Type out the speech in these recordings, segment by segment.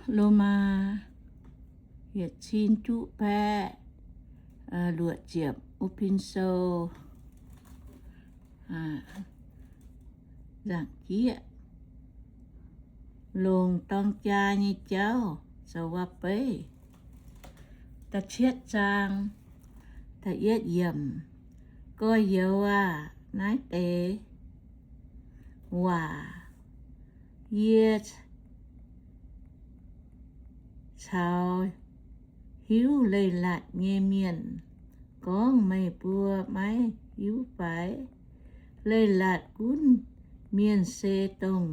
Lomaa yietc cin juqv baeqv luoqc ziepc wuov pin sou, nzaangc jieqv, longc dorng jaa nyei jauv zoux waac-beiv. Da'cietv zaang, da'yietv yiemc. Gorx-youz aah! Naaiv deix waac yie caux hiuv leiz-latc nyei mienh gorngv, meih mbuo maiv hiuv fai? Leiz-latc gunv mienh se dongh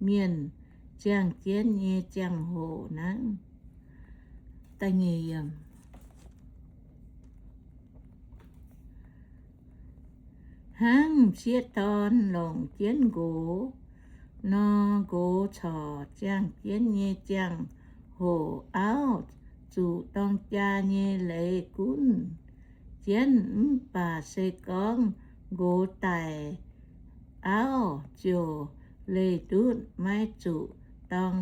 mienh ziangh jienv nyei ziangh hoc hnangv. Hnangv m'sieqv dorn longc jienv nqox nor, nqox corc ziangh jienv nyei ziangh hoc auv zuqc dorng jaa nyei leiz gunv jienv. Mv baac se gorngv nqox daic, auv ziouc leih ndutv, maiv zuqc dorng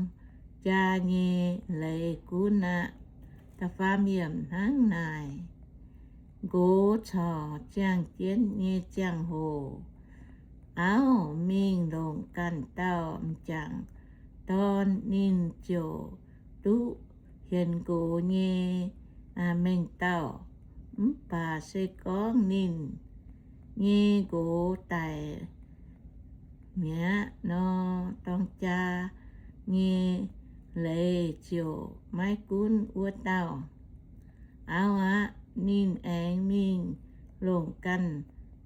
jaa nyei leiz gunv aqv. Hnangv naaic, nqox corc ziangh jienv nyei ziangh hoc, auv mingh longc ganh dauh m'jangc dorn, ninh ziouc duqv hienx nqox nyei mengh dauh. Mv baac se gorngv ninh nyei nqox daic mi'aqv nor, dorng jaa nyei leiz ziouc maiv gunv wuov dauh. Auv aqv, ninh aengx mingh longc ganh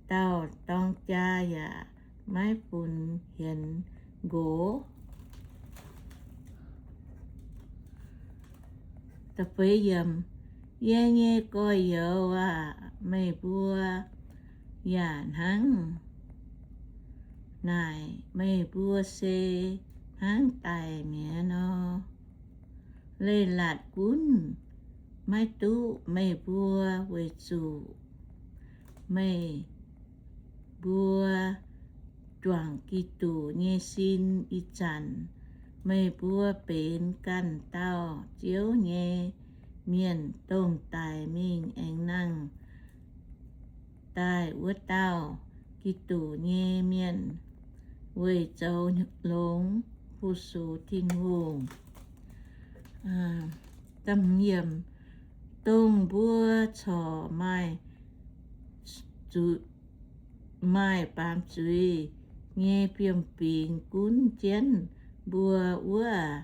dauh dorng jaa yaac maiv funx hienx nqox. Yie nyei gorx-youz aah! Meih mbuo yaac hnangv naaic. Meih mbuo se hnangv daic mi'aqv nor. Leiz-latc gunv maiv duqv meih mbuo, weic zuqc meih mbuo juangc Giduc nyei sin. Ih zanc meih mbuo benx ganh dauh Ziouv nyei mienh, dongh daic mingh aengx nangh daaih wuov dauh Giduc nyei mienh, weic zoux longx fu-sux Tin-Hungh. Dongh mbuo corc maaih, maaih baamz zuiz nyei fiem-fingx gunv jienv mbuo wuov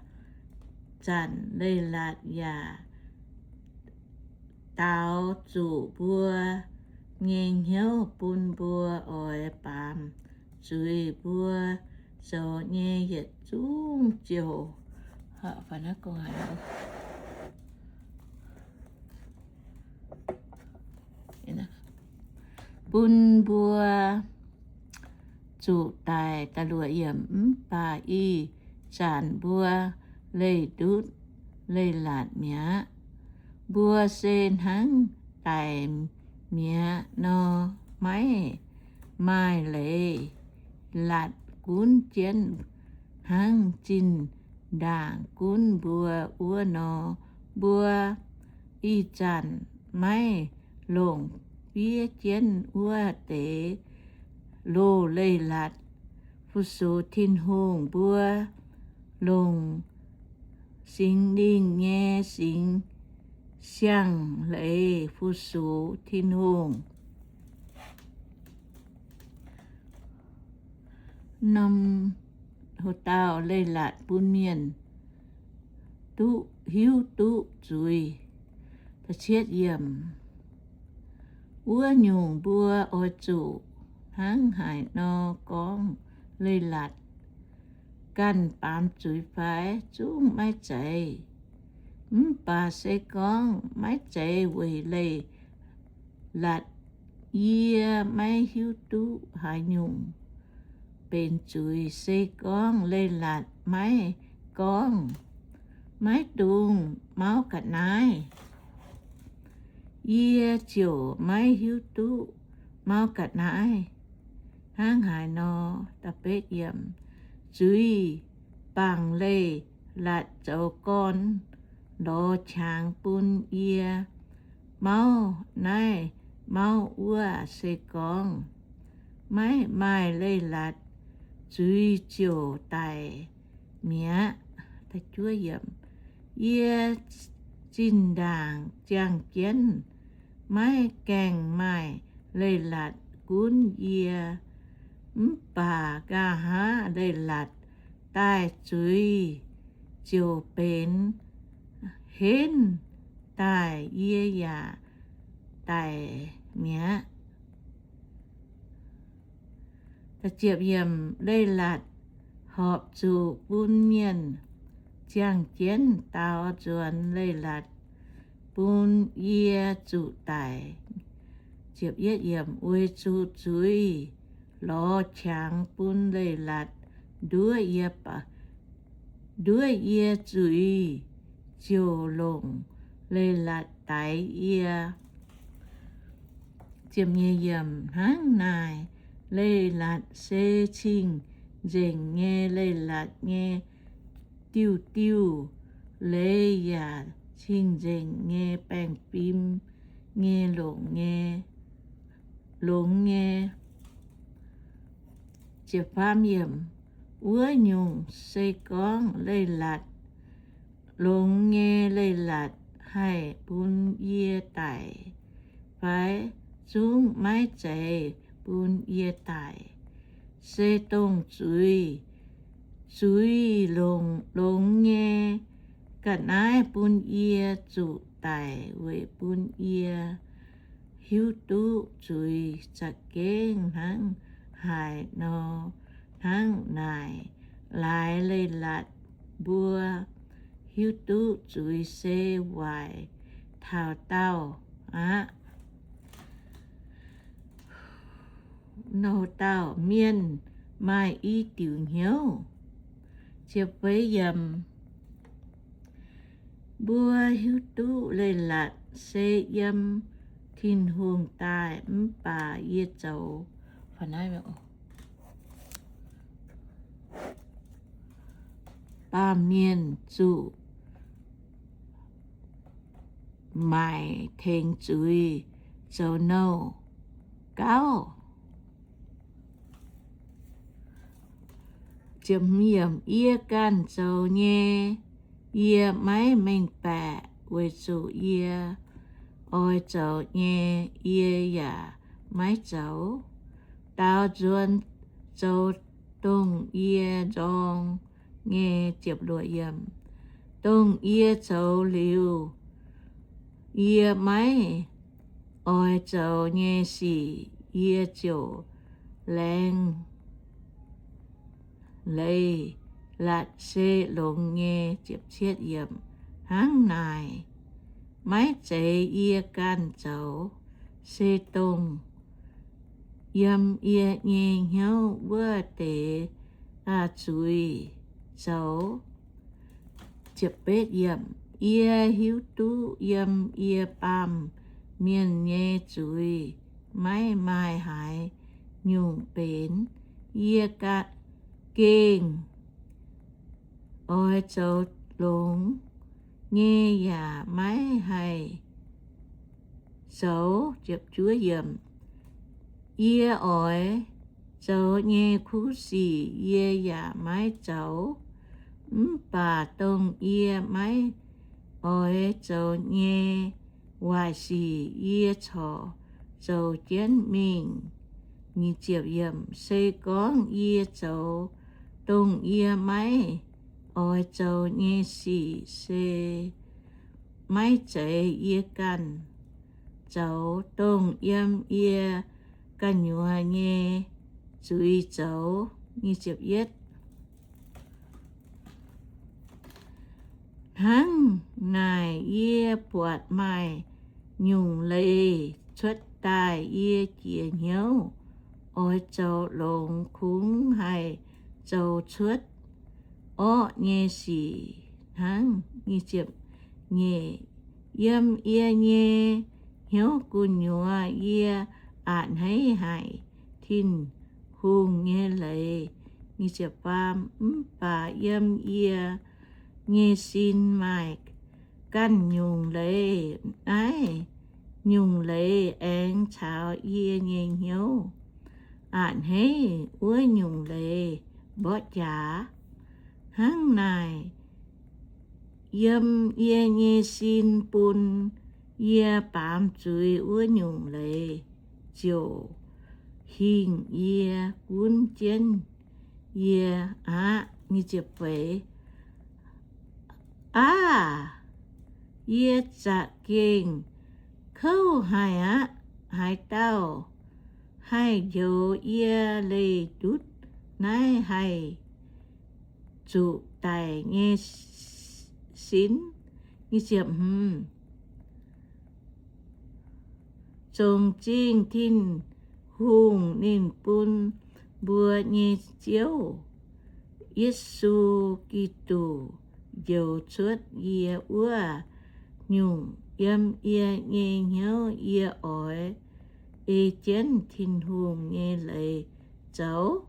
zanc, leiz-latc yaac daaux zuqc mbuo nyei hnyouv bun mbuo oix baamz zuiz mbuo zoux nyei yietc zungv ziouc bun mbuo zuqc daic. Mv baac ih zanc mbuo leih ndutv leiz-latc mi'aqv. Mbuo se hnangv daic mi'aqv nor, maiv maaih leiz-latc gunv jienv hnangv zinh ndaangc gunv mbuo wuov nor. Mbuo ih zanc maiv longc fiev jienv wuov deix loz-leiz-latc fu-sux Tin-Hungh. Mbuo longc Singx Lingh nyei singx siang-leiz fu-sux Tin-Hungh. Norm dauh leiz-latc bun mienh duqv hiuv duqv zuiz. Wuov nyungc mbuo oix zuqc hnangv haaix nor gorngv leiz-latc? Ganh baamz zuiz fai? Zungv maiv zeiz. Mv baac se gorngv maiv zeiz weic leiz-latc, yie maiv hiuv duqv haaix nyungc benx zuiz. Se gorngv leiz-latc maiv gorngv, maiv dungx mauv ga'naaiv, yie ziouc maiv hiuv duqv mauv ga'naaiv hnangv haaix nor. Zuiz bangc leiz Leiv-Latc zoux gorn lorz qangx bun yie mauv naaiv mauv wuov. Se gorngv maiv maaih leiz-latc, zuiz ziouc daic mi'aqv. Yie zinh ndaangc ziangh jienv maiv gaengh maaih leiz-latc gunv yie, mv baac nqa'haav leiz-latc daaih zuiz ziouc benx henv daaih, yie yaac daic mi'aqv. Leiz-latc horpc zuqc bun mienh ziangh jienv daaux nzuonx leiz-latc bun yie zuqc daic. Weic zuqc zuiz lorz qangx bun leiz-latc nduov yie, nduov yie zuiz ziouc longc leiz-latc daix yie. Hnangv naaic, leiz-latc se cing-nzengc nyei leiz-latc nyei diuh diuh, leiz yaac cing-nzengc nyei baengh fim nyei longx nyei, longx nyei. Wuov nyungc, se gorngv leiz-latc, longx nyei leiz-latc haih bun yie daic fai zungv maiv zeiz bun yie daic, se dongh zuiz, zuiz longx nyei ga'naaiv bun yie zuqc daic weic bun yie hiuv duqv zuiz za'gengh hnangv haaix nor. Hnangv naaic, laaix leiz-latc mbuo hiuv duqv zuiz se waaic taux daauh aqv. Nor dauh mienh maaih i diuc hnyouv. Mbuo hiuv duqv leiz-latc se yiem Tin-Hungh daaih, mv baac yie zoux baamh mienh zuqc maaic tengx zuiz zoux nouh gauv. Yie ganh zoux nyei, yie maiv mengh baeqc, weic zuqc yie oix zoux nyei, yie yaac maiv zoux. Daaux nzuonx zoux dongh yie nzorng nyei, dongh yie zoux liuz yie maiv oix zoux nyei sic, yie ziouc laengz leiz-latc se longx nyei. Hnangv naaic, maiv zeiz yie ganh zoux, se dongh yiem yie nyei hnyouv wuov deix zuiz zoux. Yie hiuv duqv yiem yie baamh mienh nyei zuiz maiv maaih haaix nyungc benx. Yie gengh oix zoux longx nyei yaac maiv haih zoux. Yie oix zoux nyei kuv sic yie yaac maiv zoux, mv baac dongh yie maiv oix zoux nyei waaic sic yie corc zoux jienv mingh. Se gorngv yie zoux dongh yie maiv oix zoux nyei sic, se maiv zeiz yie ganh zoux, dongh yiem yie gu'nyuoz nyei zuiz zoux. Hnangv naaic, yie buatc maaih nyungc leiz cuotv daaih, yie jiex hnyouv oix zoux longx, kungx haih zoux cuotv orqv nyei sic hnangv. Yiem yie nyei hnyouv gu'nyuoz yie a'hneiv haic Tin-Hungh nyei leiz, mv baac yiem yie nyei sin maaih ganh nyungc leiz. Naaiv nyungc leiz aengx caux yie nyei hnyouv a'hneiv wuov nyungc leiz mborqv jaax. Hnangv naaic, yiem yie nyei sin bun yie baamz zuiz wuov nyungc leiz ziouc hingh yie, gunv jienv yie aqv. Aav, yie za'gengh kouv haic aqv. Haaix dauh haih njoux yie leih ndutv naaiv haih zuqc daic nyei sin? Zongc zingh Tin-Hungh, ninh bun mbuo nyei Ziouv, Yesu Giduc, njoux cuotv yie wuov nyungc. Yiem yie nyei hnyouv yie oix ei jienv Tin-Hungh nyei leiz zoux.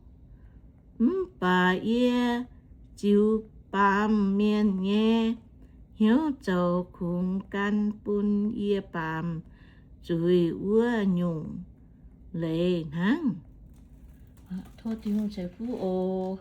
Mv baac yie ziux baamz mienh nyei hnyouv zoux kungx gan bun yie baamz zuiz wuov nyungc leiz hnangv. Tov Tin-Hungh ceix fuqv oc.